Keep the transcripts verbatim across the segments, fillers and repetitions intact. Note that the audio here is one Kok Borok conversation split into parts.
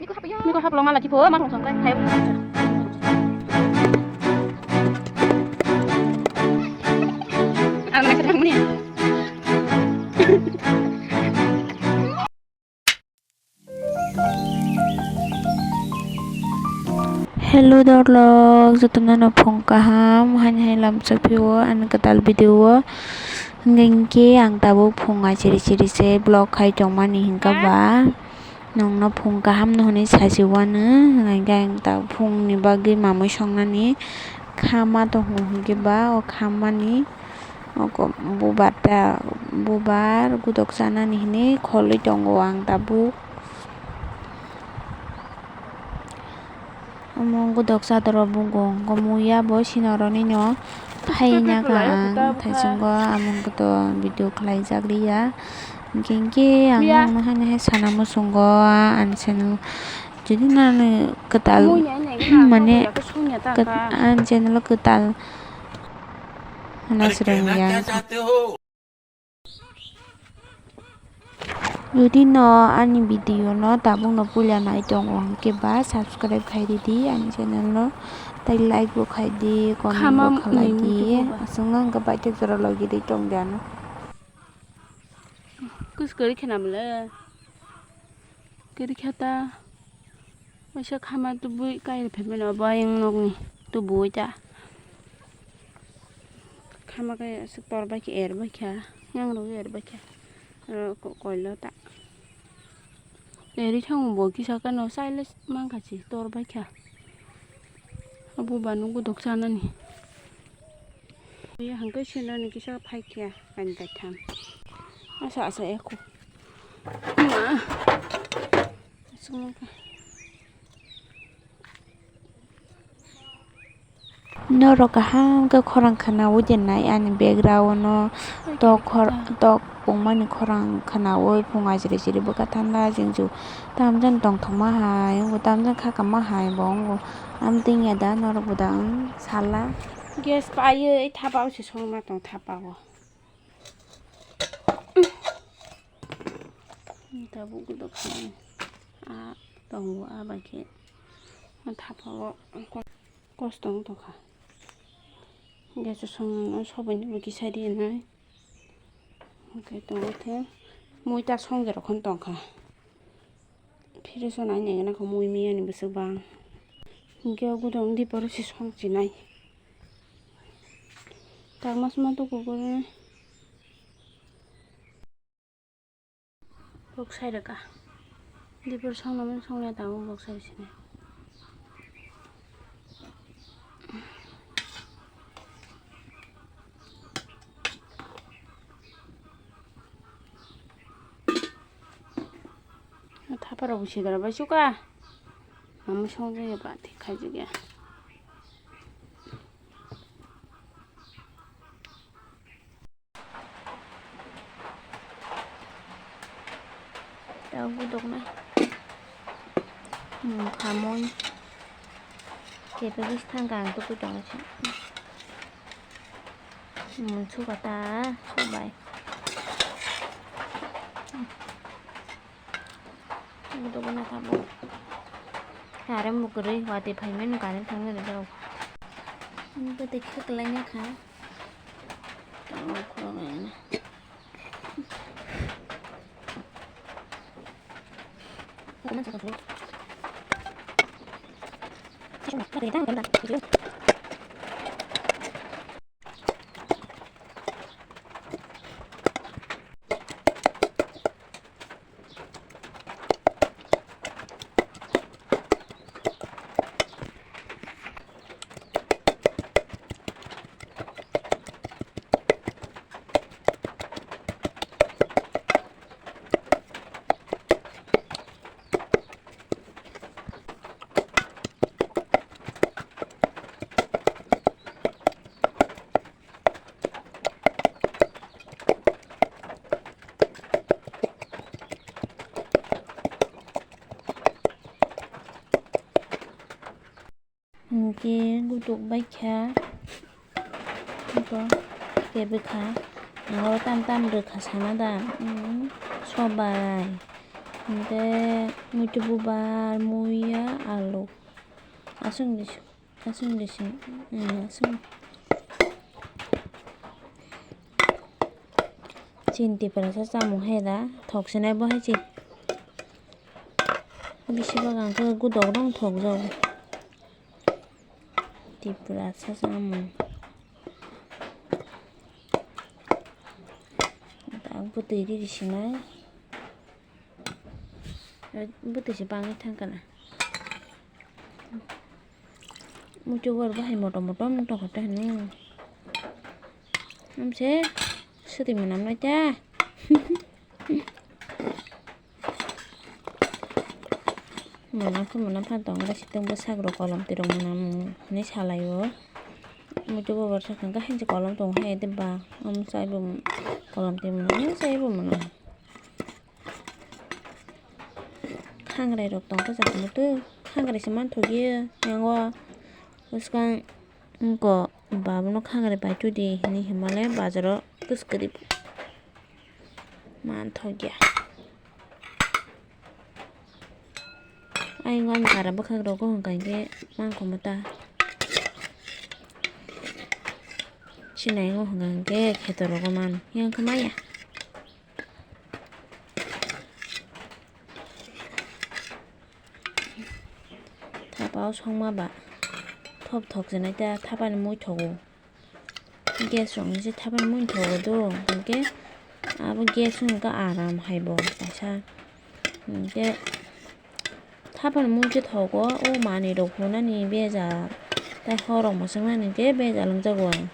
Miko haplo mala tipo ma thong thong khai. Ang nang thang muni. Hello dorlok, jotono no phung kaham, haini hai lamsa phio ani kwtal video o. Hingke ang tabuk phung achiri chiri se vlog khai tongmani hingka ba. Nongno phung kaham no hwnwi sachi uanw, hwnkhai ang ta phungni bagwi mamwi songnani khama tongo, hwnkhe ba o khamani oko bubar ta, bubar godok chanani hwnwi kholwi tongo ang tabuk. Omo godok chatorok bugo, hwnkhe muya bo sinoro nini o phaina ka ang thaichungo, amo hwnkhe to video khlaijak liya. Hingke hingke ang nokno haino hai sana muchungo, ani channel jodi nani kwtal mane ani channel o kwtal hwnna swrwng ya. Jodi no ani video no tabuk no puila nai tongo hwnkhe ba subscribe khai ridi ani channel no, tei like bo khai di, comment bo khalai di, aswk no hwnkhe baithak jora logi di tong di ano. Kus kwrwi khe na bwle. Kwrwi khe ta. Waisa khama tubui kai rw phaimani obo ayang nokni tubui ta. Khama kai aswk tor bai khe er bai kha. Yang rw er bai kha. Oro ko-, koilo ta. Eri thango bo kisa kano silence mankha si tor bai kha. Abo ba nw godok chanani. Hwnkhe sinoni kisa phai kha ani kaitham. Asa asa eko. Ma. Aswk mankha. Norok kaham khe khorang khwnaui de nai ani background o tok khor-, tok pungmani khorang khwnaui phung ajri jri bwkha thanda jeng ju tamjani tongthokma hai wngo tamjani khakama hai bo wngo amtwing ya da norok bo da wng sala. Gas paiwi thapa o se songma tong thapa o. Tabuk godok khe a tongo a bai khe thapa o. Kosto wng tongkha. Hingke chwsong no sobai ni bo kisa rinai. Hingke tongo khe mui ta song jerok hwn tongkha. Fridge o nai nai gana kho mui miyani bwswk bang. Hingke o gudang dipor se song chinai. Tangma sima to kukur. Bok sai rwkha. Dipor songno mani songya tabuk bok sai sini. Thaparo bo sidra bai suka. Mama songjakya ba thik khaijak ya. Tei gudoknai. Mungkha mui. Kebegwi thangkha ang tubui tongo se. Mungsuka ta sobai. Gudokna tabuk. Current bo kwrwi watwi phaimani current thangwi rijak. Bwtwi khe kwlaina kha. Tamo khoroknwi. Hingke gudok bai kha. Abo kebekha. Aro tam tam rwkha sana da. Hmm, sobai. Hingke muitu bubar, muiya, alu. Aswng di, aswng di sing, eh, aswng. Chini Tiprasa chamung hai da, thok sinai bo hai se. Bisi bagan khe gudok rong thok jago. Tiprasa chamung. Dak bwtwi riri sinai. Bwtwi se bangwi thang kana. Muitu bor bahai motom motom tongkha ta hwnwi. Amse swtwi mwnam nai ta. Mwnam khe mwnam phan tongo, sitwng bwsajrok kolom twirok mwnam hwnwi salaio. Muitu bor sakha hwnkhe hainse kolom tongo hai de ba. Amsa ibo kolom twi mwnam, amsa ibo mwnam. Khangrai rok tong khe chakhe muitu, khangrai se manthokya yango bwskang wngkha, ba bono khangrai pai twi di hinwi hinmale bazaro kwswk kwrwi manthokya. Ayang ani bara bwkhak rogo hwnkha hwnkhe mankhomo ta sinai wng hwnkha hwnkhe kheto rogo man yang khe maya. Thapa o songma ba thop thok se nai ta, thapa ni mui thogo. Gas rok ni se thapa ni mui thogo do, hwnkhe abo gas wngkha aram hai bo kaisa. Hwnkhe thapa ni mui se thogo, o manwi rok hunani bejal, tei hor rok mwswk nani hwnkhe bejal wng jago ang.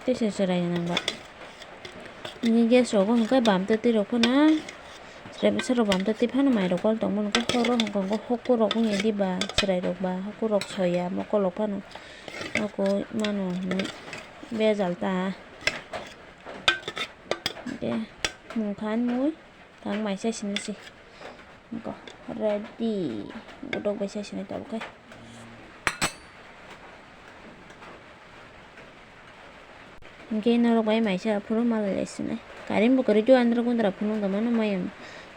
Tei se chwrai nang ba. Hwnkhe gas rogo hwnkhe bam twi twi rok phano, chwrai bwsa rok bam twi twi phano mai rok kol tongmani hwnkhe horo hwnkhe hokhe hokhe rok wngya diba chwrai rok ba hokhe rok soya mokol rok phano. Oko mano hwnwi bejal ta. Hwnkhe mungkha ani mui. Tang mai chai sini si. Nokho ready. Godok bai chai sini tabuk khe. Hwnkhe norok bai mai chai phuru malai lai sini. Current bo kwrwi do andro gundra phunuk da mano mayam.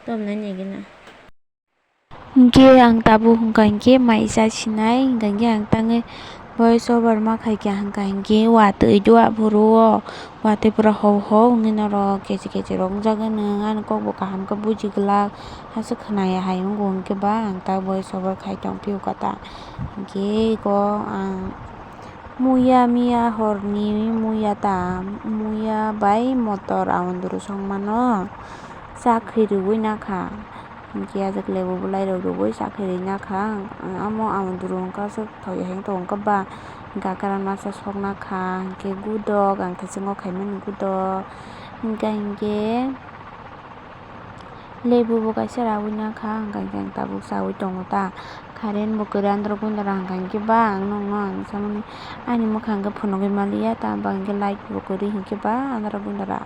Tom nai nai gina. Hwnkhe ang tabuk hwnkha hwnkhe mai chai sinai, hwnkha hwnkhe ang tangwi voice over ma khaikha hwnkha hwnkhe watwi do aphuru o, watwi pura hou hou wngwi norok kechi kechi rok wngjago nwng, ani kokbo kaham khe buji glak, aswk khwnaya hai wngo hwnkhe ba ang ta voice over khai tongphio kha ta. Hwnkhe eko ang muya miya horni muya ta, muya bai motor aondru songmano chakhwi rwui nakha. Hwnkhe ajak lebu bwlairok rwui chakhwi rwui nakha. Amo aondru hwnkhe aswk thoya heng tongo ba, hwnkhe kwran masa soknakha, hwnkhe gudok ang thaichungo khaimani gudok. Hwnkhe hwnkhe lebu bo kaisa rawui nakha, hwnkhe hwnkhe ang tabuk chaui tongo ta. Current bo kwrwi andro gundra hwnkha hwnkhe ba ang nokno ang samani ani mwkhang khe phunugwi manliya, ta ba hwnkhe light bo kwrwi hwnkhe ba andro gundra.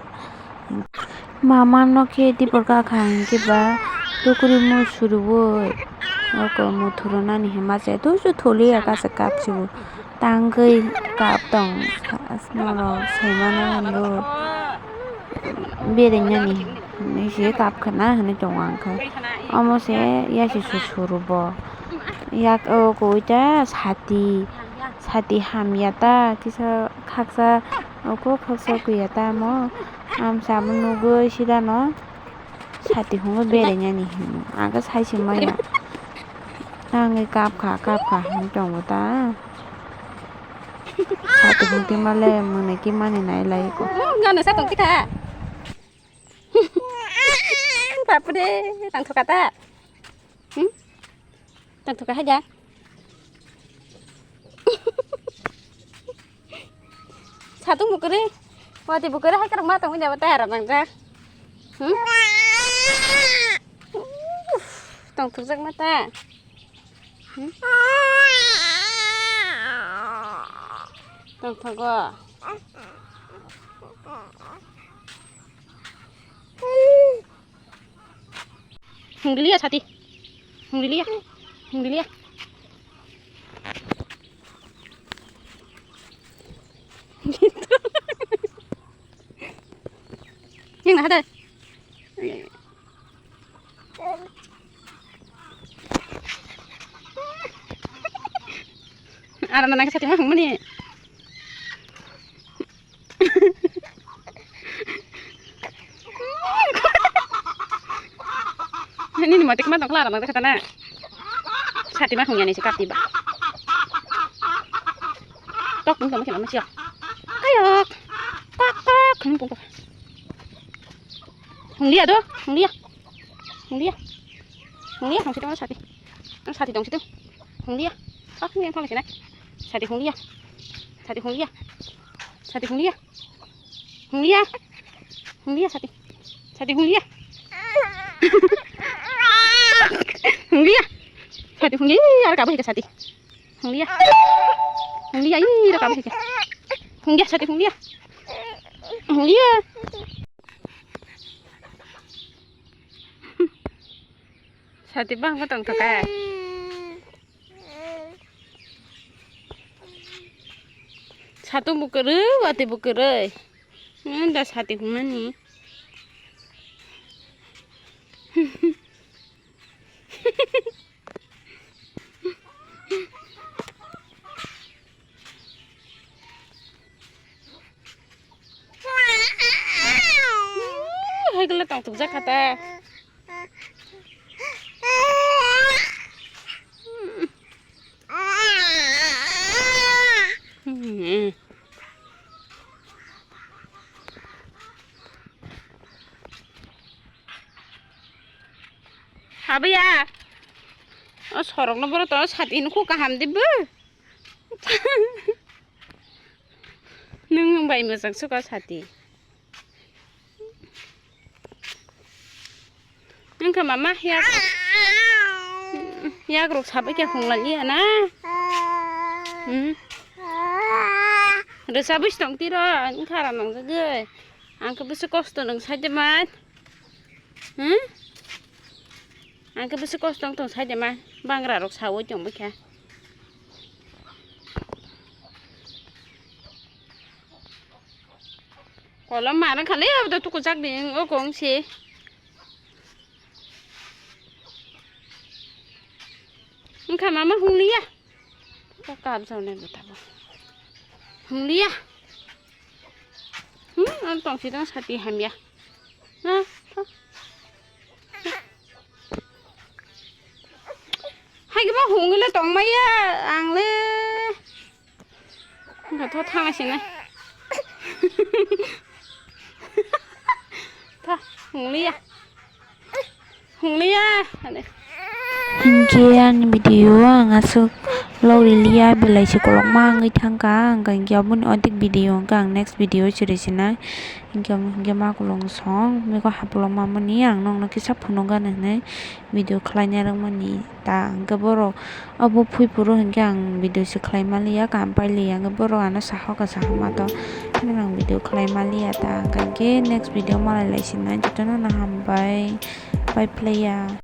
Mama no khe tibor kakha hwnkhe ba tukuri mu surubo oko muthuru nani hima se tusu tholiya kasa kapsibo tangwi kap tong norok saimano hindu bereng nani hinwi se kap khwna hinwi tongo ang khe omo se yasi susurubo yak o koi ta sati sati hamya ta kisa khaksa oko khaksa kuya ta mo. Amsa abo nugwi sidano sati hwnwi berainani hino. Ang khe sai se maya. Tangwi kapkha, kapkha hwnwi tongo ta. Sati hwn twi male mwnwi twi mani nai lai ko. Nono sa tong kha. Bapre, tang thoka ta. Hmm? Tang thoka haja. Satung bukuri, wati bukuri hai karang ma tong wida wata harap nang ja. Hmm? Tong thuk jak mata. Hmm? Tong thogo. Hung lilia sati. Hung lilia. Hung lilia. Yang nah ada. Ara na nang sati ma hung mani. Nini mote kma tongkla rang sata na. Sati ma hung yani si kati ba. Tok pung tong ma sio. Ayok. Kok kok hung pung. Hung lia do, hung lia. Hung lia. Hung lia hung si tong sati. Ang sati tong si tu. Hung lia. Kok hung yang thong si na. Sati hung lia. Sati hung lia. Sati hung lia. Hung lia. Hung lia sati. Sati hung lia. Hung lia. Sati hung lia. Ar kabu hika sati. Hung lia. Hung lia. Ih, rak kabu hika. Hung lia sati hung lia. Hung lia. Sati bang ko tong to kai. Satu bukurui, wati bukurui. Nda sati humani. Hai kala tong tuk jak kata. Habiya. O sorok no boro to sati no kho kaham di bo. Nung bai mojang suka sati. Wngkha mama yak, yak rok sabai khe hung lai ya na. Hmm. Rwchabwi se tong tiro, wngkha ram nang jagwi. Ang khe bwswk kosto nung sai de man. Hmm? Ang khe bwswk kosto wng tong sai de man. Bangra rok sawi tong bwkha. Kolom mano khali abo to tukujak di, o kong si. Wngkha mama hungliya. Ka kap jao nai bwtabo. Hungliya. Hmm, ang tong si tong sati hamya. Ha, ha. Hai khe ma hungwi le tong maya ang le. Wngkha tho thang sinai. Tha, hungliya. Hungliya. Hinkhe ani video ang aswk log riliya, belai se kolokma wngwi thangkha. Ang hinkhe aboni odik video hinkhe ang next video chwrwi sinai. Hinkhe, hinkhe ma kolong song miko hapolok mamani ang nokno kisa phunukgana hinwi video khlaina rwmani. Ta hwnkhe borok obo phui phuru hinkhe ang video se khlai maliya, kam pailiya, hwnkhe borok ano sahoka sahomato hinwi ang video khlai maliya. Ta hwnkhe next video malai lai sinai, jotono no hambai, bye phlaiya.